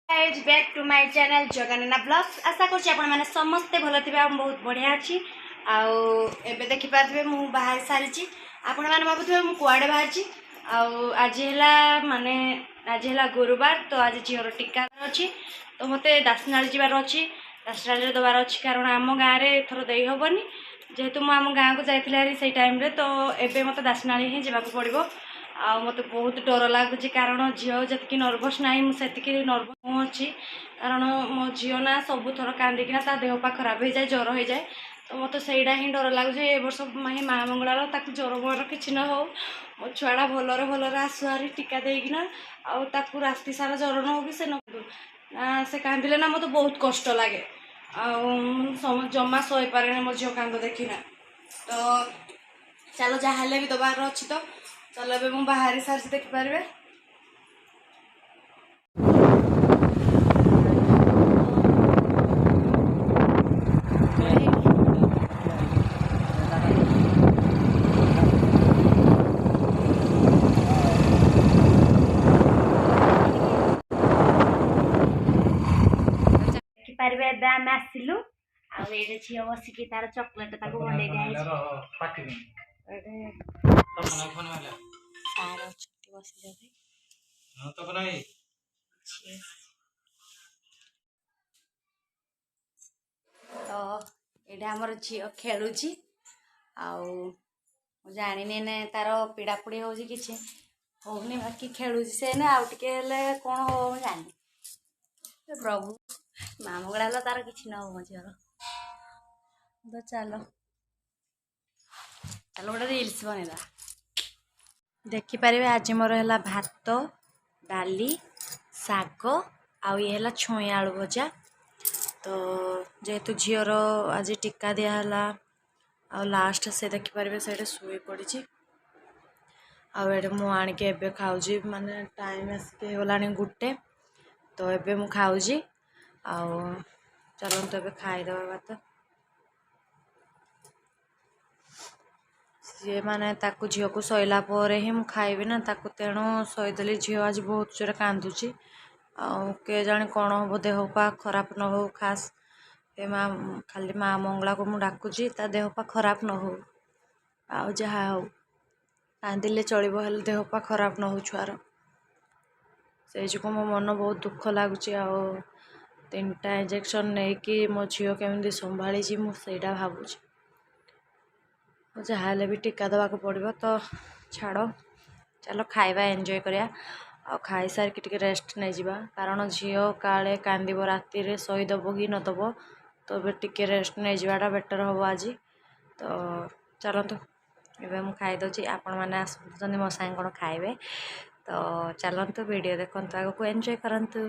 Guys, back to my channel Jaganana Vlogs। ଆଶା କରୁଛି ଆପଣମାନେ ସମସ୍ତେ ଭଲ ଥିବେ ଆଉ ବହୁତ ବଢ଼ିଆ ଅଛି। ଆଉ ଏବେ ଦେଖିପାରୁଥିବେ, ମୁଁ ବାହାରି ସାରିଛି। ଆପଣମାନେ ଭାବୁଥିବେ ମୁଁ କୁଆଡ଼େ ବାହାରିଛି। ଆଉ ଆଜି ହେଲା, ମାନେ ଆଜି ହେଲା ଗୁରୁବାର, ତ ଆଜି ଝିଅର ଟୀକା ଅଛି। ତ ମୋତେ ଦାସନାଳି ଯିବାର ଅଛି, ଦାସନାଳିରେ ଦେବାର ଅଛି, କାରଣ ଆମ ଗାଁରେ ଏଥର ଦେଇ ହେବନି, ଯେହେତୁ ମୁଁ ଆମ ଗାଁକୁ ଯାଇଥିଲି ହାରି ସେଇ ଟାଇମ୍ରେ। ତ ଏବେ ମୋତେ ଦାସନାଳି ହିଁ ଯିବାକୁ ପଡ଼ିବ। ଆଉ ମୋତେ ବହୁତ ଡର ଲାଗୁଛି, କାରଣ ଝିଅ ଯେତିକି ନର୍ଭସ୍ ନାହିଁ, ମୁଁ ସେତିକି ନର୍ଭସ୍ ମୁଁ ଅଛି। କାରଣ ମୋ ଝିଅ ନା ସବୁଥର କାନ୍ଦିକିନା ତା ଦେହ ପା ଖରାପ ହେଇଯାଏ, ଜ୍ୱର ହେଇଯାଏ। ତ ମୋତେ ସେଇଟା ହିଁ ଡର ଲାଗୁଛି। ଏ ବର୍ଷ ମାହି ମା ମଙ୍ଗଳାର ତାକୁ ଜ୍ୱର ମର କିଛି ନ ହଉ, ମୋ ଛୁଆଟା ଭଲରେ ଭଲରେ ଆସୁ ହାରି ଟୀକା ଦେଇକିନା। ଆଉ ତାକୁ ରାତି ସାରା ଜ୍ୱର ନ ହଉ କି ସେ ନ ନା, ସେ କାନ୍ଦିଲେ ନା ମୋତେ ବହୁତ କଷ୍ଟ ଲାଗେ ଆଉ ମୁଁ ଜମା ଶୋଇପାରେନି ମୋ ଝିଅ କାନ୍ଦ ଦେଖିନା। ତ ଚାଲ, ଯାହା ହେଲେ ବି ଦେବାର ଅଛି। ତ ଚାଲ, ଏବେ ମୁଁ ବାହାରି ସାରିଛି, ଦେଖିପାରିବେ। ଦେଖିପାରିବେ, ଏବେ ଆମେ ଆସିଲୁ। ଆଉ ଏଇଠି ଝିଅ ବସିକି ତାର ଚକୋଲେଟ ତାକୁ ବନେଇ ଦିଆହେଇଛି। ଏଠି ସାର୍ ଅଛନ୍ତି, ବସିଛନ୍ତି। ଝିଅ ତ ଏଇଟା ଆମର ଝିଅ ଖେଳୁଛି। ଆଉ ମୁଁ ଜାଣିନି ଏନେ ତାର ପିଡ଼ାପୁଡ଼ି ହେଉଛି, କିଛି ହଉନି, ବାକି ଖେଳୁଛି ସେ ଏନେ। ଆଉ ଟିକେ ହେଲେ କ'ଣ ହବ ମୁଁ ଜାଣିନି। ହେ ପ୍ରଭୁ, ମା ମଙ୍ଗଳା ହେଲା, ତାର କିଛି ନ ହବ ମୋ ଝିଅର। ତ ଚାଲ ଚାଲ, ଗୋଟେ ରିଲ୍ସ ବନେଇଦବା। ଦେଖିପାରିବେ, ଆଜି ମୋର ହେଲା ଭାତ, ଡାଲି, ଶାଗ ଆଉ ଇଏ ହେଲା ଛୁଇଁ ଆଳୁ ଭଜା। ତ ଯେହେତୁ ଝିଅର ଆଜି ଟୀକା ଦିଆହେଲା ଆଉ ଲାଷ୍ଟ, ସେ ଦେଖିପାରିବେ ସେଇଠି ଶୋଇ ପଡ଼ିଛି। ଆଉ ଏଇଠି ମୁଁ ଆଣିକି ଏବେ ଖାଉଛି, ମାନେ ଟାଇମ୍ ଆସିକି ହେଇଗଲାଣି 1। ତ ଏବେ ମୁଁ ଖାଉଛି। ଆଉ ଚାଲନ୍ତୁ, ଏବେ ଖାଇଦେବା ଭାତ। ସିଏ ମାନେ ତାକୁ ଝିଅକୁ ଶୋଇଲା ପରେ ହିଁ ମୁଁ ଖାଇବି ନା ତାକୁ, ତେଣୁ ଶୋଇଦେଲି। ଝିଅ ଆଜି ବହୁତ ଜୋରେ କାନ୍ଦୁଛି ଆଉ କେଜାଣି କ'ଣ ହେବ, ଦେହ ପା ଖରାପ ନ ହଉ ଖାସ୍। ଏ ମା, ଖାଲି ମା ମଙ୍ଗଳାକୁ ମୁଁ ଡାକୁଛି, ତା ଦେହ ପା ଖରାପ ନ ହଉ। ଆଉ ଯାହା ହଉ, କାନ୍ଦିଲେ ଚଳିବ, ହେଲେ ଦେହ ପା ଖରାପ ନ ହଉ ଛୁଆର। ସେଇ ଯୋଗୁଁ ମୋ ମନ ବହୁତ ଦୁଃଖ ଲାଗୁଛି। ଆଉ ତିନିଟା ଇଞ୍ଜେକ୍ସନ୍ ନେଇକି ମୋ ଝିଅ କେମିତି ସମ୍ଭାଳିଛି, ମୁଁ ସେଇଟା ଭାବୁଛି। ଯାହା ହେଲେ ବି ଟୀକା ଦେବାକୁ ପଡ଼ିବ। ତ ଛାଡ଼, ଚାଲ ଖାଇବା, ଏନ୍ଜୟ କରିବା। ଆଉ ଖାଇସାରିକି ଟିକେ ରେଷ୍ଟ ନେଇଯିବା, କାରଣ ଝିଅ କାଳେ କାନ୍ଦିବ ରାତିରେ, ଶୋଇଦେବ କି ନଦେବ। ତ ଏବେ ଟିକେ ରେଷ୍ଟ ନେଇଯିବାଟା ବେଟର୍ ହେବ ଆଜି। ତ ଚାଲନ୍ତୁ, ଏବେ ମୁଁ ଖାଇଦେଉଛି। ଆପଣମାନେ ଆସୁଛନ୍ତି ମୋ ସାଙ୍ଗେ କ'ଣ ଖାଇବେ। ତ ଚାଲନ୍ତୁ, ଭିଡ଼ିଓ ଦେଖନ୍ତୁ, ଆଗକୁ ଏନ୍ଜୟ କରନ୍ତୁ।